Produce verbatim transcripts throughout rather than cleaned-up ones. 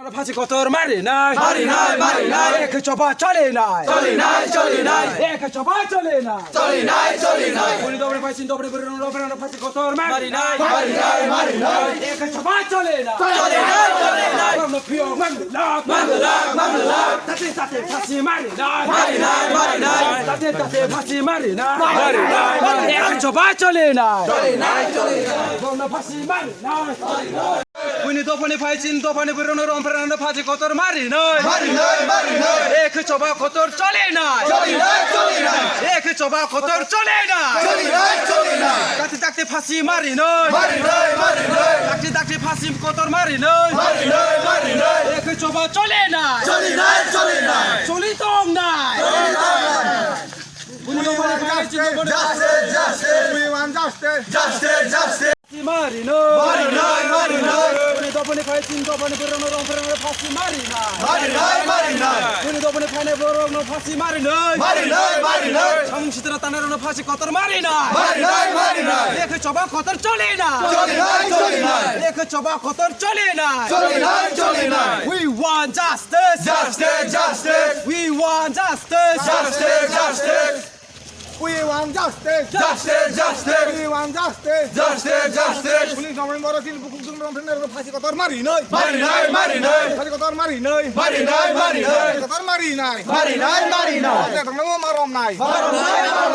Phachi kotor mari nai. Mari nai, mari nai. Ek choba chole nai. Chole nai, chole nai. Ek choba chole nai. Chole nai, chole nai. Buni dobri phachi dobri buri rong dobri rong phachi kotor mari nai. Mari nai, mari nai. Ek choba chole nai. Chole nai, chole nai. Rong no phiyok mang lak. Mang lak, mang lak. Tate tate phachi mari nai. Mari nai, mari nai. Tate tate phachi mari nai. Mari nai, mari nai. Ek choba chole nai. Chole nai, chole nai. Rong no phachi mari nai. Buini dophani phai chini dophani bwrwino romphrenano phachi kotor mari nai. Mari nai, mari nai. Ek choba kotor chole nai. Chole nai, chole nai. Ek choba kotor chole nai. Chole nai, chole nai. Dakti dakti phachi mari nai. Mari nai, mari nai. Dakti dakti phachi kotor mari nai. Mari nai, mari nai. Ek choba chole nai. Chole nai, chole nai. Choli tong nai. Choli tong nai. Buini dophani phai chini dophani Justice, justice. We want justice. Justice, justice. Mari no. Mari no, mari no. Buini dophani phai chini dophani bwrwino romphrenano phachi mari nai. Mari no, mari no. Buini dophani phainai borokno phachi mari nai. Mari no, mari no. Samung sitra tanai rokno phachi kotor mari nai. Mari no, mari no. Ek choba kotor chole nai. Chole nai, chole nai. Ek choba kotor chole nai. Chole nai, chole nai. We want justice. Justice, justice. We want justice. Justice, justice. We want justice. Justice, justice. We want justice. Justice, justice. Police November tin bukhuk dung dong phene phachi kotor mari nai. Mari nai, mari nai. Phachi kotor mari nai. Mari nai, mari nai. Phachi kotor mari nai. Mari nai, mari nai. Phachi kotor marom nai. Marom nai, marom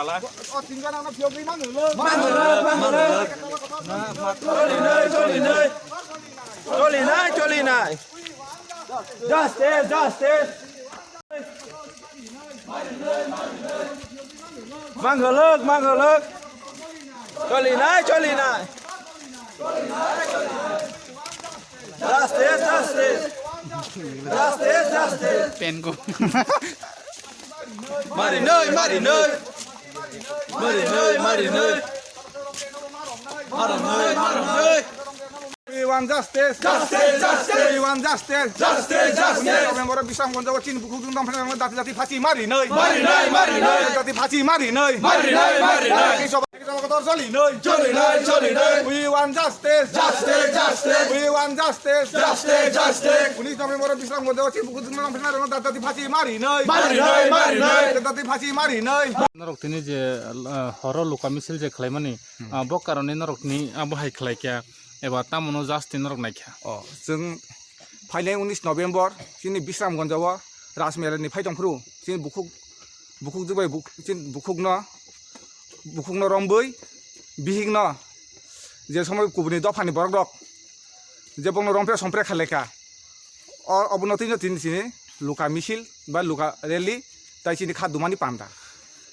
nai. O tin jona no phiyok ri manglo. Manglo, manglo. Choli nai, choli nai. Choli nai, choli nai. Justice, justice. Manghalak, manghalak. Choli nai, choli nai. Justice, justice. Justice, justice. Pengo. Mari nai, mari nai. Mari nai, mari nai. Mari nai, mari nai. We want justice. Justice, justice. We want justice. Justice, justice. November Bisramganjo chini bukhuk dung dong phene dati dati phachi mari nai. Mari nai, mari nai. Dati phachi mari nai. Mari nai, mari nai. Ek choba, ek choba kotor choli nai. Choli nai, choli nai. We want justice. Justice, justice. We want justice. Justice, justice. Unis November Bisramganjo chini bukhuk dung dong phene dati dati phachi mari nai. Mari nai, mari nai. Dati phachi mari nai. Norok tini je, ah, horo luka misil je khlaimani, ah, bo karone norok tini abo hai khlai kha. Eba tamono justice norok naikha. O, chwng phainai unis November chini Bisramganjo o Rajmela ni phai tongphuru chini bukhuk, bukhuk jubai buk-, chini bukhukno, bukhukno rombui bihikno je somoi kubuni dophani borok rok je bongno rompre sompre khalai kha. O, obono tini tini chini luka misil ba luka rally tai chini kha dumani panda.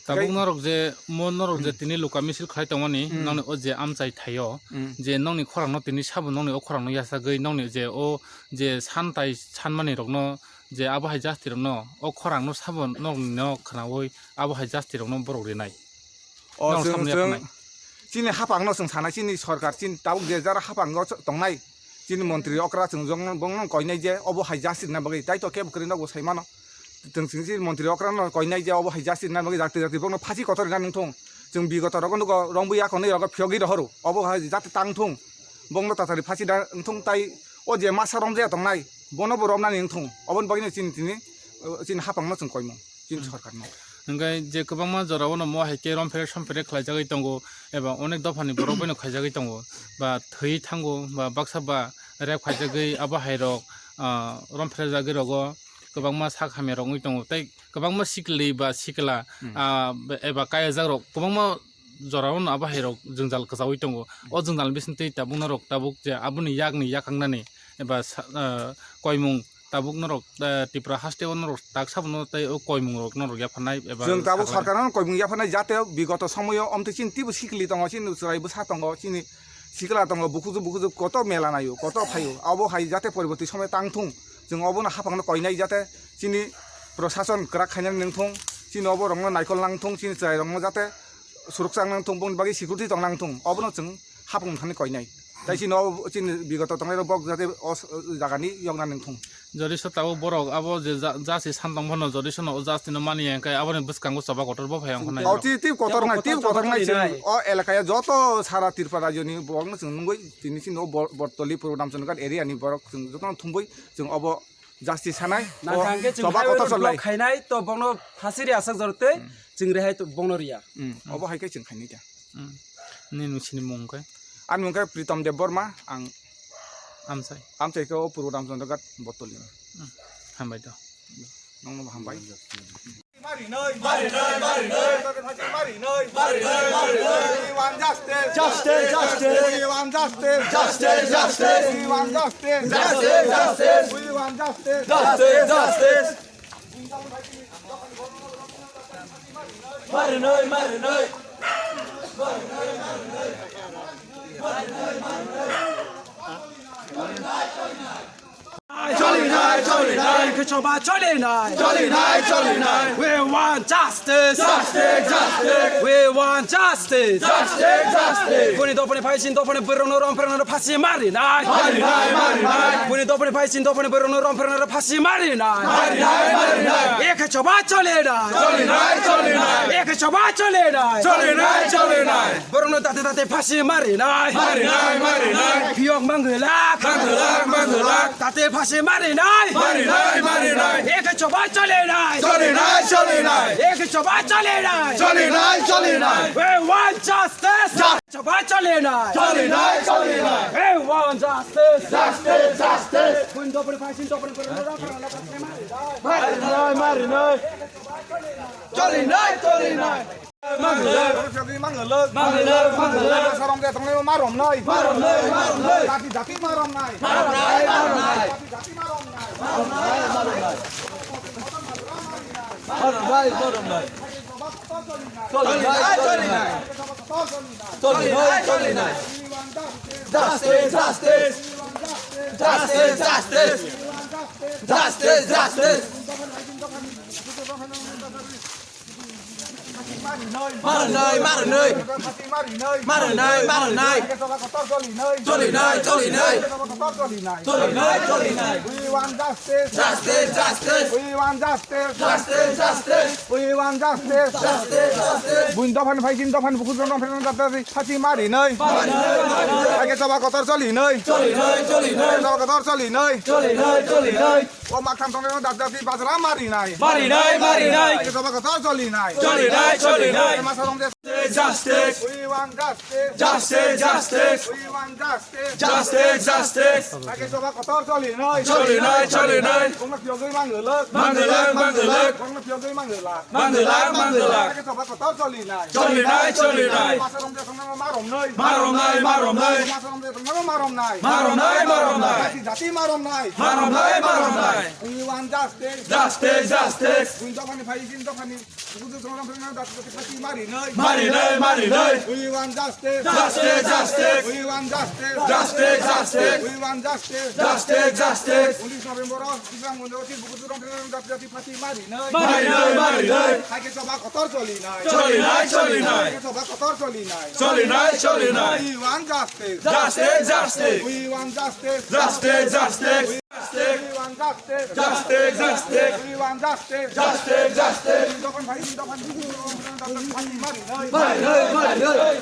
Tabuk norok je, mo norok je tini luka misil khlai tongmani, nokni o je amchai thaio, je nokni khorang no tini sabo nokni o khorang no yasagwi nokni je o je san tai sanmani rokno je abo hai jati rokno o khorang no sabo nokni no khwnawi abo hai jati rokno borok rinai. O chwng, chini hapang no chwng sanai, chini sorkar, chini tabuk je jara hapang o tongnai, chini montri okra chwng jong bongno koinai je obo hai justice na bagwi, tai to kebo kwrwi nokbo sai mano. Chwng chini chini montri okra no koinai je obo hai justice na bagwi, jati jati bongno phachi kotor rina nangthung. Chwng bigoto rogo nugo rombuya konwi rogo phiyogwi rohoro, obo hai jati tangthung. Bongno tatari phachi da wngthung tai o je masa romjaya tongnai, bono bo romnani wngthung. Oboni bagwi no chini tini, chini hapang no chwng koimung. Chini sorkar no. Hwnkhe je kwbangma jora o no mo hai khe romphere somphere khlaijagwi tongo, eba onek dophani borok bai no khaijagwi tongo, ba thwi thango, ba baksa ba rep khaijagwi abo hai rok, ah, romphere jagwi rogo kwbangma sak hamya rok wngwi tongo, tei kwbangma sikli ba sikla, ah, eba kayajak rok kwbangma jora o no abo hai rok jwngjal kwchaui tongo. O jwngjal bisingtwi tabuk norok tabuk je aboni yakni yakangnani eba sa-, ah, koimung tabuk norok, ah, Tripura haste o norok tak sabono tei o koimung rok norok yapharnai eba chwng tabuk sakhlai. Sorkar no koimung yapharnai jate bigoto somoyo omtwi chini teibo sikli tongo, chini chwrai bwsa tongo, chini sikla tongo, bukhukjwk bukhukjwk koto mela naio, koto phaio, abo hai jate poriborti somoy tangthung. Chwng obono hapangno koinai jate chini prosason kwrak khainani nangthung, chini obo rokno naikol nangthung, chini chwrai rokno jate suruksa nangthung, boni bagwi security tong nangthung, obono chwng hapang thani koinai. Tai chini o chini bigoto tongnai rok bok jate o jagani yokna nangthung. Jodi so tabuk borok abo je ja-, justice san tong phano jodi so no o justice no mani ya, hwnkhe aboni bwskango choba kotor bo phai wngkha nai. O ti, ti kotor nai, ti kotor nai, o elakaya joto sara Tripura rajyoni borokno chwng nungwi tini chini o Bor-, Bortoli Purbo Damchonghar area ni borok chwng jotono thumwi chwng obo justice sanai, o choba kotor cholai. Khainai to bono phasiri aswk jorte chwng rehai to bono riya. Hmm, obo hai khe chwng khainai kha. Hmm. Nini sini mung khe? Ani mung khe Pritom Debbarma, ang amchai. Amchai khe o Purbo Damchonghar Bortoli. Hmm. Hambai to. Nongno hambai. Marinai, marinai, marinai. Marinai, marinai, marinai. We want justice. Justice, justice. We want justice. Justice, justice. We want justice. Justice, justice. We want justice. Justice, justice. Marinai, marinai. Cholinai, cholinai. Choba cholinai. Cholinai, cholinai. We want justice. Justice, justice. We want justice. Justice, justice. Boni dophani phai chini dophani borokno romphrengnano phasi marinai. Marinai, marinai. Boni dophani phai chini dophani borokno romphrengnano phasi marinai. Marinai, marinai. Ekhe choba cholinai. Cholinai, cholinai. Ekhe choba cholinai. Cholinai, cholinai. Borokno tate tate phasi marinai. Marinai, marinai. Phiyok mangwlak. Mangwlak, mangwlak. Tate phasi marinai. Marinai, marinai. Ekhe choba cholinai. Cholinai, cholinai. Ekhe choba cholinai. Cholinai, cholinai. We want justice. Choba cholinai. Cholinai, cholinai. We want justice. Justice, justice. Boni dophani phai chini dophani borokno romphrengnano phasi marinai. Marinai, marinai. Cholinai, cholinai. Mangwlak. Mangwlak, mangwlak. Sarong de tongnai ma romnai. Ma romnai, ma romnai. Jati, jati ma romnai. Ma romnai, ma romnai. Jati, jati ma romnai. Ma romnai, ma romnai. Ma romnai, ma romnai. Cholinai, cholinai. Cholinai, cholinai. Justice, justice. Justice, justice. Justice, justice. Marinai, marinai. Marinai, marinai. Cholinai, cholinai. Cholinai, cholinai. We want justice. Justice, justice. We want justice. Justice, justice. We want justice. Justice, justice. Boni dophani phai chini dophani bukhuk romphrengnano tate tate phasi marinai. Marinai, marinai. Ekhe choba kotor cholinai. Cholinai, cholinai. Choba kotor cholinai. Cholinai, cholinai. O maktham tongnai no dati dati bajra marinai. Marinai, marinai. Ekhe choba kotor cholinai. Cholinai, cholinai. Masa rong de. Justice. We want justice. Justice, justice. We want justice. Justice, justice. Ekhe choba kotor cholinai. Cholinai, cholinai. Kongna pyogwi mangwlak. Mangwlak, mangwlak. Kongna pyogwi mangwlak. Mangwlak, mangwlak. Ekhe choba kotor cholinai. Cholinai, cholinai. Masa rong de tongnai ma romnai. Ma romnai, ma romnai. Masa rong de tongnai ma romnai. Ma romnai, ma romnai. Jati, jati ma romnai. Ma romnai, ma romnai. We want justice. Justice, justice. Boni dophani phai chini dophani bukhuk romphrengnano dati dati phasi marinai. Marinai, marinai. We want justice. Justice, justice. We want justice. Justice, justice. We want justice. Justice, justice. Unis November o Kisang Mondir o bukhuk romphrengnano dati dati phasi marinai. Marinai, marinai. Ekhe choba kotor cholinai. Cholinai, cholinai. Ekhe choba kotor cholinai. Cholinai, cholinai. We want justice. Justice, justice. We want justice. Justice, justice. We want justice. Justice, justice. We want justice. Justice, justice. Dophani phai, dophani phai marinai. Marinai, marinai.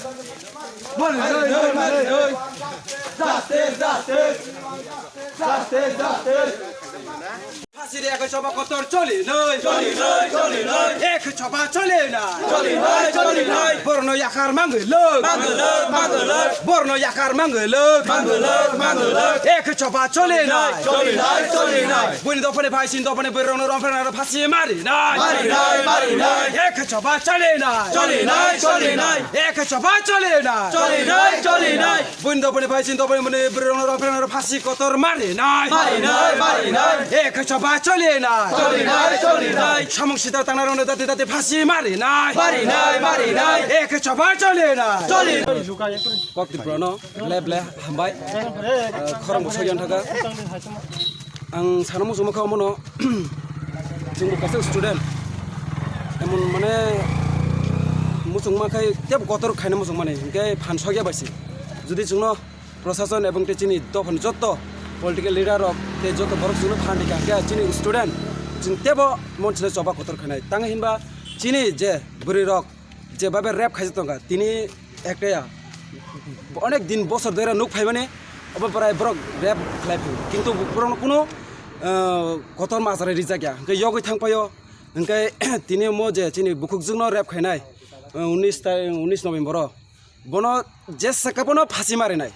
Marinai, marinai. Justice, justice. Justice, justice. Phasiri ekhe choba kotor cholinai. Cholinai, cholinai. Ekhe choba cholinai. Cholinai, cholinai. Borokno yakar mangwlak. Mangwlak, mangwlak. Borokno yakar mangwlak. Mangwlak, mangwlak. Ekhe choba cholinai. Cholinai, cholinai. Boni dophani phai chini dophani borokno romphrengnano phasi marinai. Marinai, marinai. Ekhe choba cholinai. Cholinai, cholinai. Ekhe choba cholinai. Cholinai, cholinai. Boni dophani phai chini dophani boni borokno romphrengnano phasi kotor marinai. Marinai, marinai. Ekhe choba cholinai. Cholinai, cholinai. Samung sita tangnairokno dati dati phasi marinai. Marinai, marinai. Ekhe choba cholinai. Cholinai. Kok Tripura no, ble ble, hambai. Eh, khorang bo soyan thaga. Ang sana muchungma kha omono, chwngbo kaisa student. Emon mane muchungma khai tebo kotor khaina muchungmani, hinkhe phan sokya baisi. Jodi chwngno prosason ebong tei chini dophani jotto Political leader rok tei joto borok chwngno phan rikha, hwnkhe chini student chwng teibo mon sle choba kotor khainai. Tang hinba chini je bwrwi rok je babe rep khaijak tongkha, tini ekta ya onek din bosor dera nuk phaimani obo prai borok rep khlai phai. Kintu borokno kuno, ah, kotor majra rijak ya, hwnkhe yogwi thang paio. Hwnkhe tini mo je chini bukhukjwkno rep khainai, ah, unis ta-, unis November o. Bono jesa ka bono phasi marinai.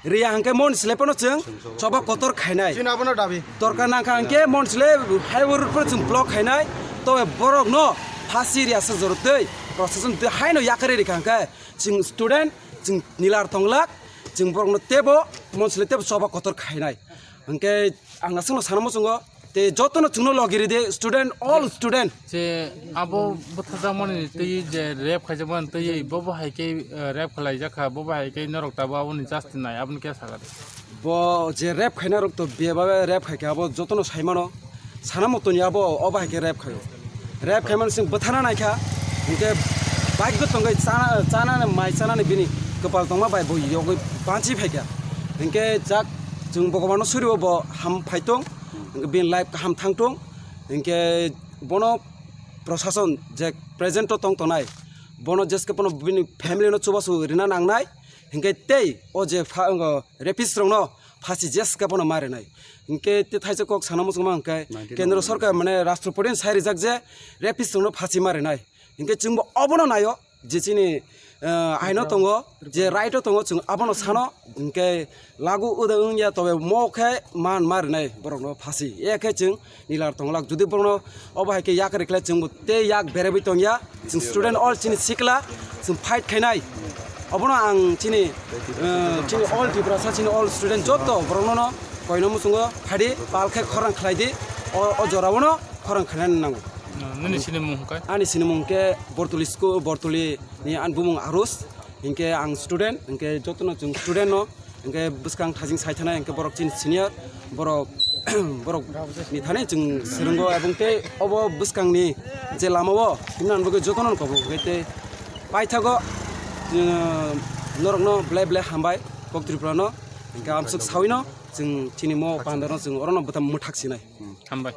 Riya hwnkhe mon sle pono chwng choba kotor khainai. Chini abono dabi. Dorkar nangkha hwnkhe mon sle highway road pono chwng block khainai. Tobe borokno phasi riya se jorotwi proshashan twi haino yakari rikha hwnkhe chwng student, chwng nilar tonglak, chwng borokno teibo mon sle teibo choba kotor khainai. Hwnkhe ang aswkno sana muchungo, tei jotono chwngno logi ride, student, all student. Je abo bwthajakmani twi je rep khaijakmani twi bo bo hai khe, eh, rep khlaijak kha, bo bo hai khe norok tabuk aboni justice nai, aboni khe sakha de. Bo je rep khainai rok to bebak rep khai kha, abo jotono sai mano, sana motoni abo obo hai khe rep khaio. Rep khaimani chwng bwthana naikha, hwnkhe bagwi tongwi chana, chanani mai chanani bini kwpal tongma bai bo yogwi banchi phaikha. Hwnkhe jak chwng Bhagwano suriwo bo ham phaitong, hwnkhe bini life kaham thangtong, hwnkhe bono proshashan je present o tong tongnai, bono jeske bono bini family no chubachu rina nangnai, hwnkhe tei o je pha-, rapist rokno phasi jeska bono ma rinai. Hinkhe tei thaisa kok sana muchungma hinkhe kendro sorkar mane rashtrapati ni sai rijak je rapist rokno phasi ma rinai. Hinkhe chwngbo obono naio je chini, ah, aino tongo, je right o tongo, chwng abono sano. Hinkhe lagu uda wngya tobe mo khe man ma rinai borokno phasi. Ekhe chwng nilar tonglak. Jodi borokno obo hai khe yak rikhlai chwngbo tei yak berebwi tongya. Chwng student all chini sikla chwng fight khainai. Obono ang chini, eh, chini all Tiprasa, chini all student joto borokno koino muchungo phadi pal khe khorang khlai di. O, o joraono khorang khlainani nango. Nini sinimung hwnkhe? Ani sinimung khe Bortoli school, Bortoli ni ani bumung Arus. Hinkhe ang student, hinkhe jotono chwng student no. Hinkhe bwskang thajing sai thanai, hinkhe borok chini senior, borok, borok ni thani chwng swrwngo, ebong tei obo bwskangni je lamao himna bagwi jotono kobo, hinkhe tei paithago, uh, norokno belai belai hambai kok Tripura no, hinkhe amsuk sawino chwng chini mo pandano chwng orono bwtham mwthak sinai. Hambai.